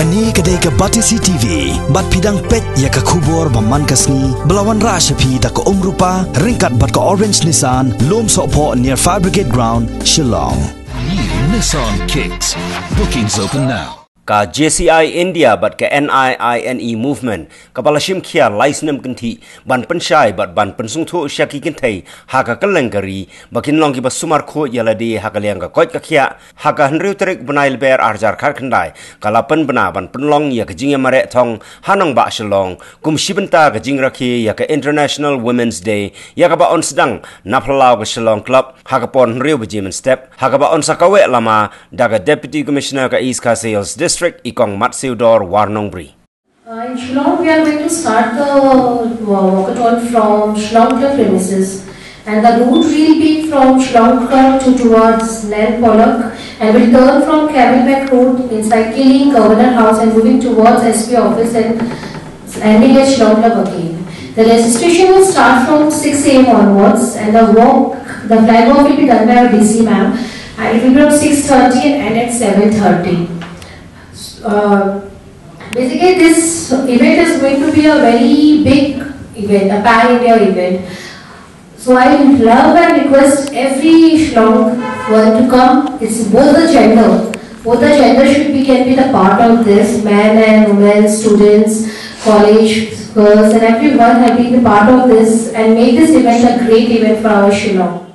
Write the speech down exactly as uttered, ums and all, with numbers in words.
Kane ka dei ka Batesi T V, bad phi dang peit ïa ka khubor ba man ka sngi, ba la wanrah sha phi da ka Umrupa, ryngkat bad ka Orange Nissan, Lum Sohphoh near Fire Brigade Ground, Shillong. New Nissan Kicks. Bookings open now. Ka J C I India bad ka N I I N E Movement, kaba la shim khia lai snem kynthih, ban pynshai bad ban pynsngewthuh sha ki kynthei ha ka kylleng ka ri, ba kin long kiba sumar khuid ïa lade ha ka liang ka koit ka khiah, ha ka hynriew tarik bnai Lber arhajar khatkhyndai, ka la pynbna ban pynlong ïa ka jingïamareh thong ha nongbah Shillong, kum shi bynta ka jingrakhe ïa ka International Women's Day, ïa kaba yn sdang na phyllaw ka Shillong Club, ha ka por hynriew baje mynstep, ha kaba yn sa kaweh lama da ka Deputy Commissioner ka East Khasi Hills District, i Kong Matsiewdor Warnongbri. Uh, in Shillong, we are going to start the uh, walkathon from Shillong Club premises, and the route will be from Shillong Club to towards Nan Pollock, and will turn from Camelback Road, encircling Governor House, and moving towards S P office and ending at Shillong Club again. The registration will start from six a m onwards, and the walk, the flag walk will be done by our D C ma'am, and it will be from six thirty and end at seven thirty. Uh, basically, this event is going to be a very big event, a pan-India event. So I love and request every Shillong one to come. It's both the gender. Both the gender should be, can be the part of this. Men and women, students, college girls, and everyone have been the part of this and make this event a great event for our Shillong.